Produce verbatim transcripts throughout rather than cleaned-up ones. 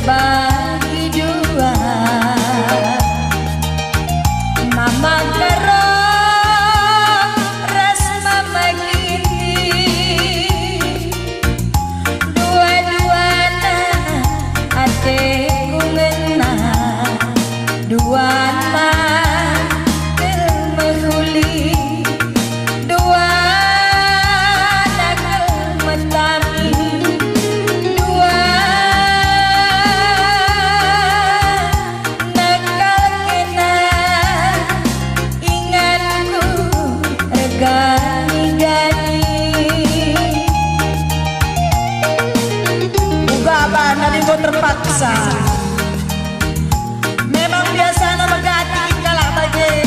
Bagi dua, Mama Karo ras Mama Ginting, dua-duana ateku ngena, duana kal mehuli. Dua nakal metami, dua nakal kena inganku ergani-gani. Uga bana enggo terpaksa. Memang biasana megati kalak bage.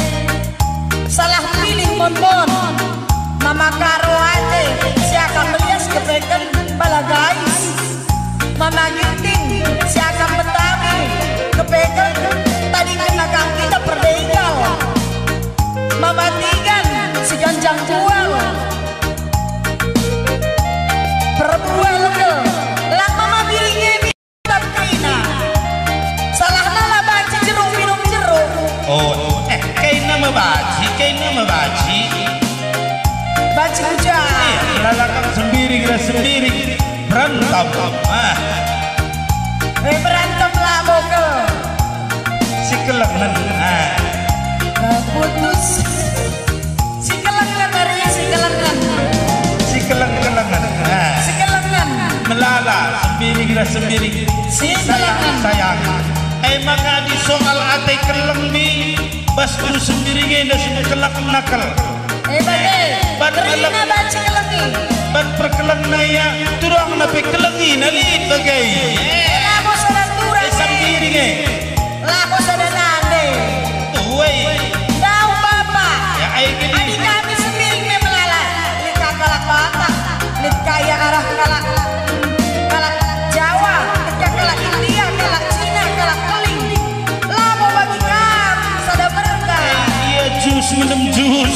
Salah pilih mon-mon. Mama Karo ate si akap melias kepeken bala gais. Mama Ginting si akap metami kepeken tadingken akap kita perdenggal. Mama Tigan si ganjang bual. Perbual ke, lang Mama Biring e. Tapi kerina. Salahna la banci jeruk minum jeruk. Oh, eh, kaina me banci, kaina me banci. Banci hujan. Iya, lalakan sendiri, gerak sendiri. Berantem. Ah. Eh, berantem labo ke. Si kelengen. Ah. Keputus. Si kelengen, ari, si kelengen. Si keleng-kelengen. Ah. Si kelengen. Melala, sembiri gelah sembiri. Si kelengen. Sayang, sayang. E maka adi soal ate keleng mi, bas guru sembiri nge nda sumber keleng nakal. E bage, bat kerina keleng, banci kelengi. Bat perkelengna ia, turangna pe kelengina lit bage. E labo sada turang. E sembiri nge. Labo sada nande. Tuwe. Ndauh bapa. Ya, ai gini. Adi kami sendiri me melala. Lit ka kalak Batak. Lit ka ia arah kalak, kalak Jawa. Lit ka kalak India, kalak Cina, kalak Keling. Labo bagi kam sada merga. Ia jus, minum jus.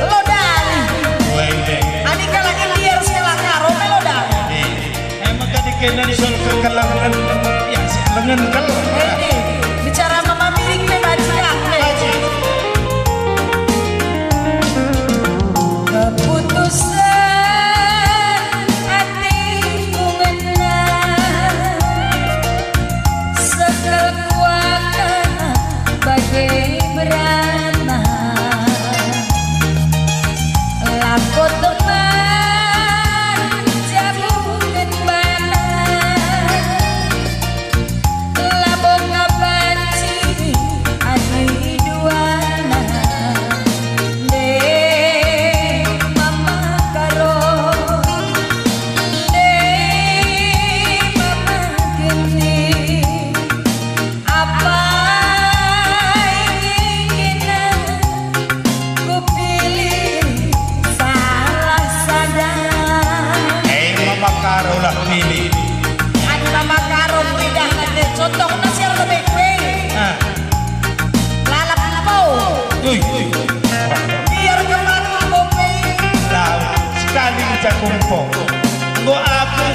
Lo dali. Tuwe, tuwe. Adi kalak India ras kalak Karo me lo dali. Eh. Emang tadi kena soal kekelengen, ya, si kelengen kal. Edi, bicara Mama Biring pe banci kate. Banci. Keputusan ateku ngena, sekel kuakap bage beratna. Lako teman jabuken bana, labo ka banci adi duana. Nde Mama Karo, nde Mama Genti. Apa ingin kupilih salah sada? Eh, Mama Karo lah pilih. Adi Mama Karo kuidah ate contohna si erlebek pe. Ah. Lalap empo. Ui, ui. Biar kematul bope. Lau, sekali ngejakumpo. Enggo aku,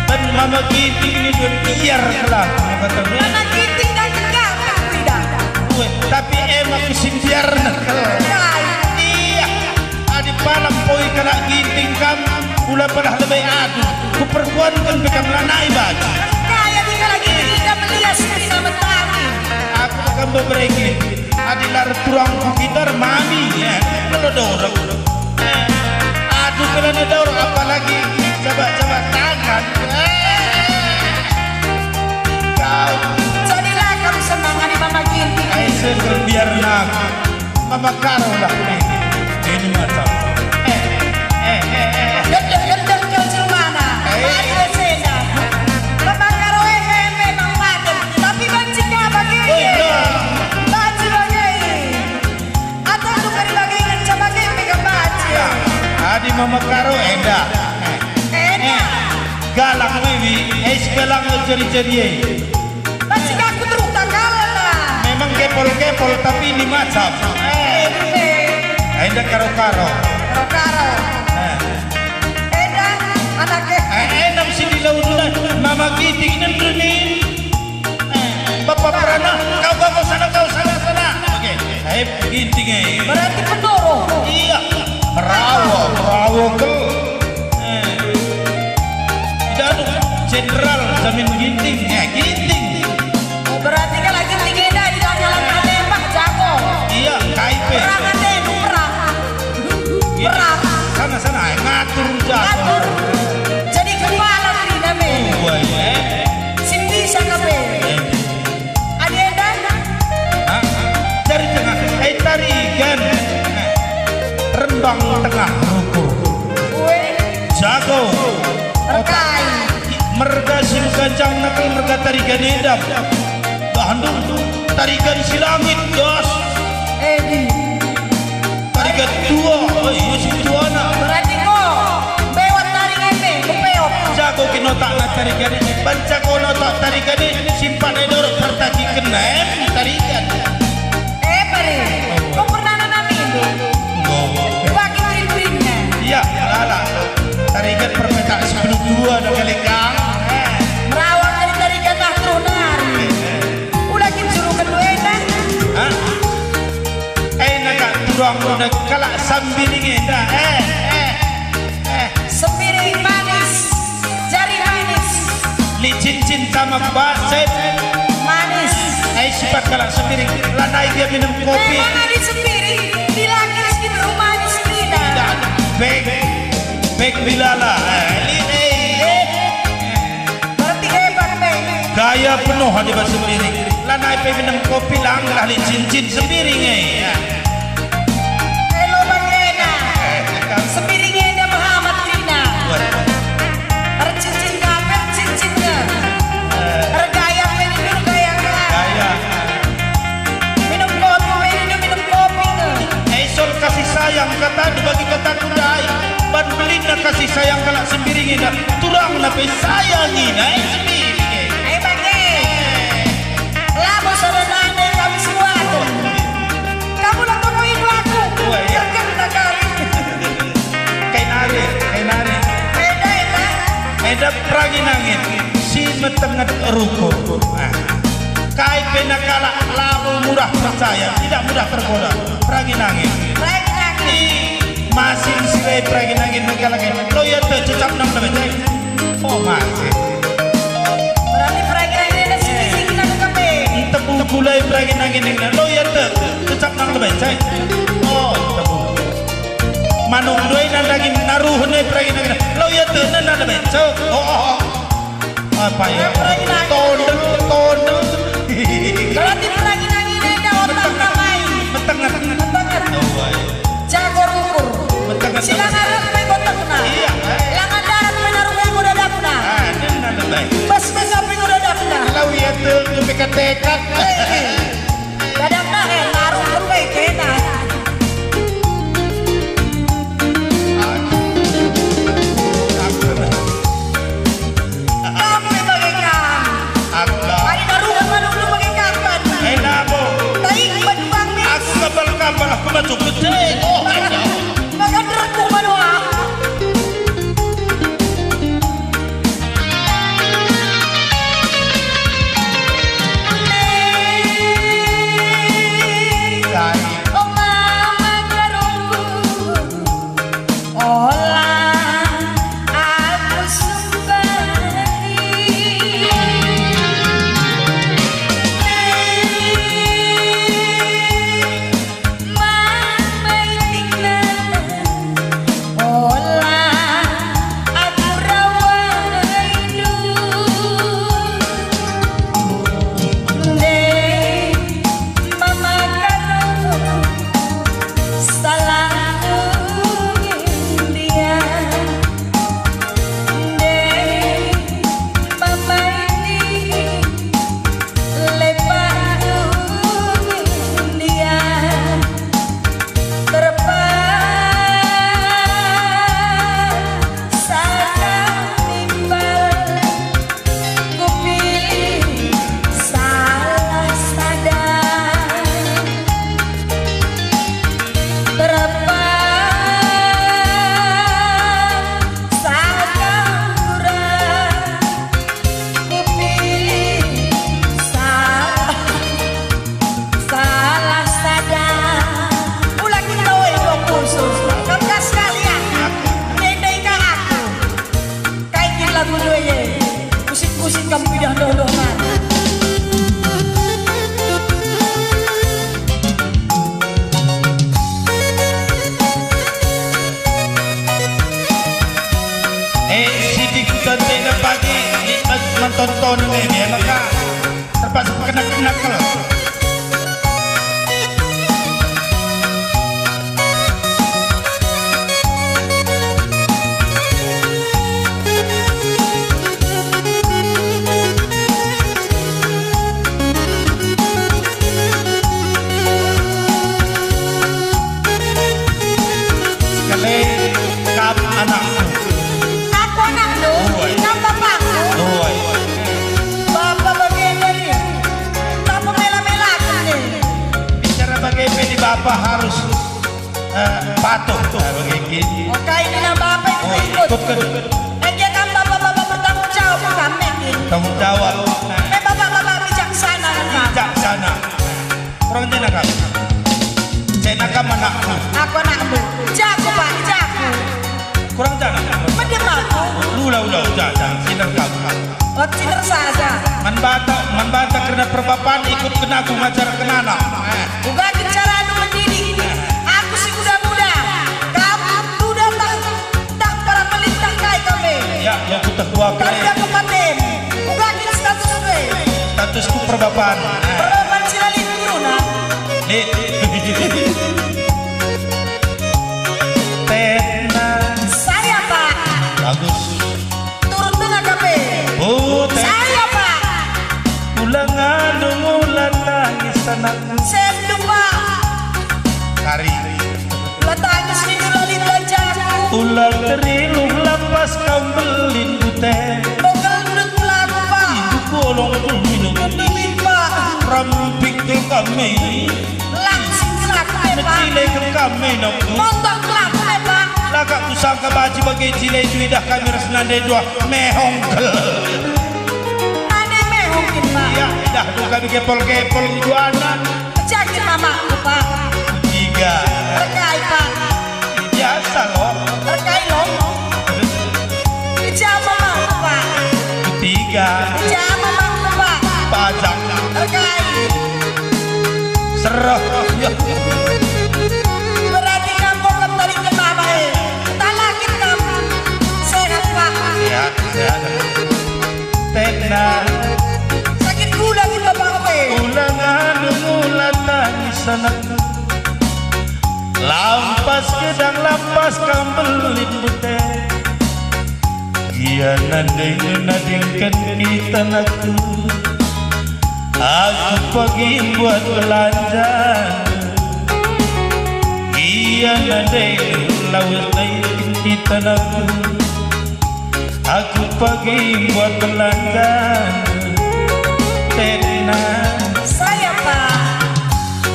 ban Mama Ginting ini dua biar lah, kata dia. Mama Ginting dan enggak, enggak kuidah. Weh, tapi emang kusin biar nak. Enggak. Iya. Adi palang poi kalak Ginting kam, ula padah lebe adu. Kuperkuanken pe kam lanai baju. Kaya di kalak Ginting kam melias di nama tani. Aku kam bebereki. Adi lar turangku gitar mami, ya, melo dorong. Eh, aduh, kelana dorong, apalagi coba-coba tangan. Eh, kau. Jadilah kamu senang, adi Mama Ginting. Eh, seger biar nak. Mama Karo lah ini. Ini macam. Eh, eh, eh, eh, eh. Gendeng, gendeng kau jelmana. Eh. Mari ke sini. Mama Karo, eh, eh, memang paten. Tapi banci ka bage. Oh, iya. Banci bage. Atau tukar bage ngenca bage pe ka banci. Ya. Adi Mama Karo enda. Enda. Eh, galak, Wiwi. Eh, segalak lo ceri-ceri, eh. Banci ka aku teruk tak kalah, nah. Memang kepol-kepol, tapi ini macam. Eh, ini. Enda karo-karo. Karo-karo. Eh. Enda, anak ke. Eh, eh, nam sini lau dulu, Mama Ki. Ginting nendeni. Eh, Bapa Perana, kau, kau, kau sana, kau sana, sana. Oke, eh, Ginting, eh. Berarti pendoro. Iya, perawa, perawa kel. Eh, tidak ada Jenderal Jamin Ginting, eh, Ginting. Oh, berarti kan lagi Ginting enda di dalam tembak jago. Iya, K I P. Perang ate, perang. Iya. Perang. Sana, sana, eh, ngatur jago. Ngatur. Jadi kepala diri nami. Wah, eh. Sin bisa ka pe. Eh. Adi enda? Hah? Jari tengah, eh, Tarigan. Rembang tengah rukur. Ue. Jago. Rekai. Merga si meganjang nekel merga Tarigan enda. Bahandu Tarigan si langit, gas. Edi. Tarigan tua, oh iya, si tuana. Berarti ko, bewat Tarigan pe, bepeop. Jago kin otakna Tarigan, banca ko otak Tarigan, simpan e dorok pertakiken em Tarigan. Eh, pare, ko pernah nanami itu? Oh. Bagi prin-prinnya. Iya, lala. Tarigan perpetak sepuluh dua ada kali kang. Eh. Merawang dari Tarigan lah terus nari. Eh, eh. Ula kin suruh kedua enda? Hah? Eh, naka turang enda kalak Sembiring enda. Eh, eh, eh. Sembiring manis, jari manis. Licin cinta mabasep. Manis. Eh, sifat kalak Sembiring. Lanai dia minum kopi. Memang ada Sembiring. Di langit si beru manis kita. Tidak ada. Bek. Bek bilala. Eh, ini. Eh. Berarti hebat, Bang. Gaya penuh adi bas Sembiring. Lanai pe minum kopi lang ahli cincin Sembiring, eh. Ya. Elo bagena. Sembiring enda mehamat kerina. Waduh. Ercincin kape, ercincinna. Eh. Ergaya pe nindu, ergaya. Gaya. Minum kopi pe nindu, minum kopi nge. Eh, sol kasih sayang kata bagi kataku ndai. Ban belinna kasih sayang kalak Sembiring enda, turangna pe sayangi nai Sembiring e. Eh, bage. Labo sada nande kami suatu. Kamu la tungguin aku. Wah, iya. Kena kami. Kai nari, kai nari. Eda, eda. Eda perangin angin, si metenget rukur. Ah. Kai pe na kalak labo mudah percaya, tidak mudah tergoda. Perangin angin. Perangin angin. Masing si rai peragin-agin mekalak e. Lo ia tek cecap nang lebe cai. Oh, masing. Berarti peragin-agin enda sini sini nang kepe. Tebu gulai peragin-agin enda. Lo ia tek cecap nang lebe cai. Oh, tebu. Manuk doi nang daging naruh ne peragin-agin. Lo ia tek nang lebe cai. Oh, oh, oh. Apa ya? Peragin-agin. Tondel, tondel. Berarti peragin-agin enda otak ramai. Metenget. Metenget. Oh, iya. Jago rukur. Metenget. Sila ngarep pe kotekna. Iya. Langan darat pe naruh pe dadapna. Ah, ini nanda baik. Bas pe ngape dadapna. Kalau ia tek, tek, tek. Hei. Dadapna, eh, naruh pe kena. Aku. Aku. Tapi bagaikan. Aku. Kam pidah doh-doh man. Eh, sitik tentena pagi, nikmat mentonton ini, ya, maka terpaksa kenak-kenak kalau. Sekali, kam anakku. Aku anakmu? Uai. Kam bapakku? Uai. Bapa bage dari. Bapa mela-melaken nih. Bicara bage pe di bapa harus, eh, patuh. Eh, bage gini. Oke, ini nambah apa itu? Oh, ikut. Ikutkan. Eh, dia kan bapa-bapa bertanggung jawab, kami ini. Tanggung jawab. Eh, bapak-bapak bijaksana, kan? Bijaksana. Kurang jana kam. Cena kam anakku. Aku anakmu. Jaku, Pak, jaku. Kurang jana. Mendem aku. Lula, ula, uja, uja. Sinar kam. Oh, sinar saja. Man bata, man bata kerna perbapan ikut kena aku ngajar kenana. Eh. Uga cara anu mendidik. Aku si muda-muda. Kamu muda tak, tak para melintah kai kami. Ya, ya, aku tak kuat. Tapi aku paten. Uga status gue. Statusku perbapan. Perbapan si lalin guruna. Lit. Tena. Saya, Pak. Bagus. Turun tengah kape. Oh, Tena. Saya, Pak. Ulang anu, ulang tangis anakku. Sendu, Pak. Kari. Ulang tangis nindu lalin lanjaku. Ulang teriluh lampas kam mbelin bute. Bogel ndut pelaku, Pak. Ibu kolong kulminu. Keduin, Pak. Rampik kami. Langsing kelaku, eh, Pak. Mecile ke kami, nongku. Montok kelaku, eh, Pak. Lagak kusangka banci bage cile itu idah kami ras nande dua mehong kel. Nande mehong kin, Pak. Iya, idah dua kami kepol-kepol iduana. Pejakin mamaku, Pak. Tiga. Rekai, Pak. Biasa, lo. Rekai, lo. Kerja mamaku, Pak. Tiga. Kerja mamaku, Pak. Pajak. Rekai. Serah. Ya. Berarti kamu kembali ke mama, eh. Talakin kamu. Sehat, Pak. Sehat, sehat. Tena. Sakit gula kita, Pak, eh. Ulang anu, ulang tangis anakku. Lampas gedang, lampas kam mbelin bute. Gia nanding nadingken kita anakku. Aku pagi mbuat belanja. Gia nanding lawes nadingken kita anakku. Aku pagi mbuat belanja. Tena. Saya, Pak.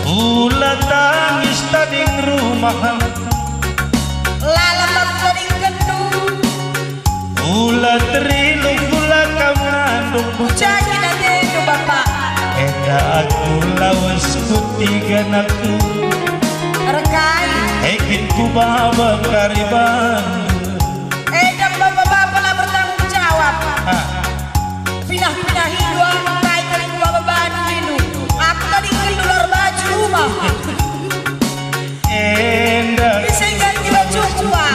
Ula tangis tading rumah. Lalap aku tading gendu. Ula terilu, ula kam ngandung bujang. Jadi nanti itu, Bapak. Enda aku lawes kutiga anakku. Rekai. Ekin ku baba kariban. Enda bapa-bapa la bertanggung jawab. Ah. Pinah-pinah indu aku kai kering baba bani indu. Aku tadi kering dular baju rumah. Enda. Bisa ganti baju, Pak.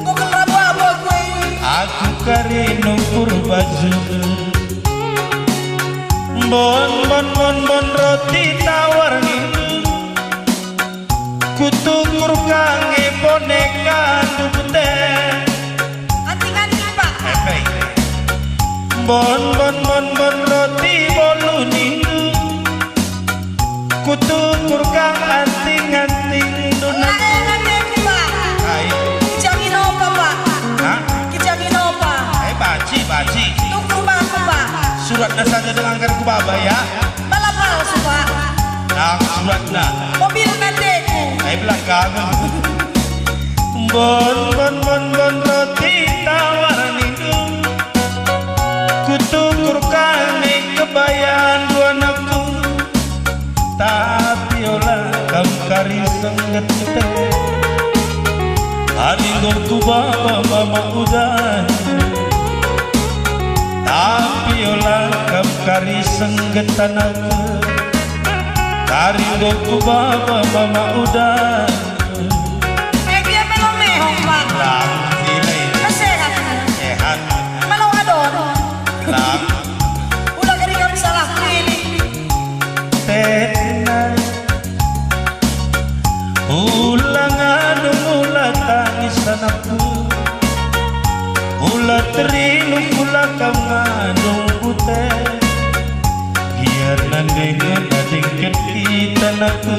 Bukan rabu-rabu aku. Aku kari nukur baju. Bon, bon, bon, bon, roti tawar nindu. Kutukur kange boneka ndubute. Anting-anting, Pak. Epei. Bon, bon, bon, bon, roti bolu nindu. Kutukur kang anting-anting nduna. Lae, lae, Pak. Ai. Kijangin opa, Pak? Hah? Kijangin opa? Ai, banci, banci. Tukur bangku, Pak. Suratna saja dengan anggar ku baba, ya. Bala palsu, Pak. Nah, suratna. Mobil nandeku. Ai, belakang. Bon, bon, bon, bon, roti tawar nindu. Kutukur kami kebayan dua anakku. Tapi ola kam kari sengget te. Adi enggo ku baba mama udan. Tapi Kari sengget anakku, kari enggo kubaba mama udan. Eh, dia melo mehong, Bang. Lang, ini. Kesehat. Sehat. Melo adon. Lang. Ula kari kami salah pilih. Tena. Ula ngandung, ula tangis anakku. Ula terinum, ula kam ngandung pute. Gia nandingan adingken kita anakku.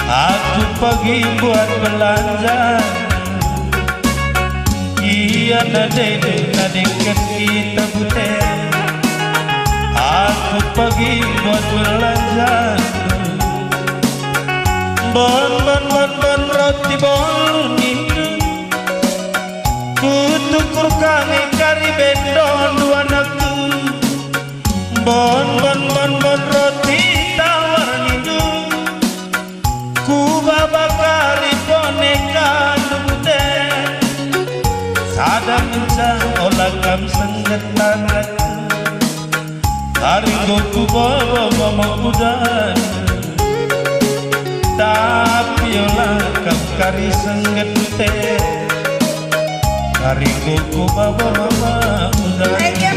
Aku pagi buat belanja. Ia nadeng-nadengken kita bute. Aku pagi buat belanja. Bon, bon, bon, bon, roti bolu nindu. Kutukur kami kari bendon dua anakku. Bon, bon, bon, bon, roti tawar nindu. Kubaba kari boneka ndubute. Sada ngenca ola kam sengget tanganku. Kari enggo kubaba mama udan. Tapi ola kam kari sengget te. Kari enggo kubaba mama udan.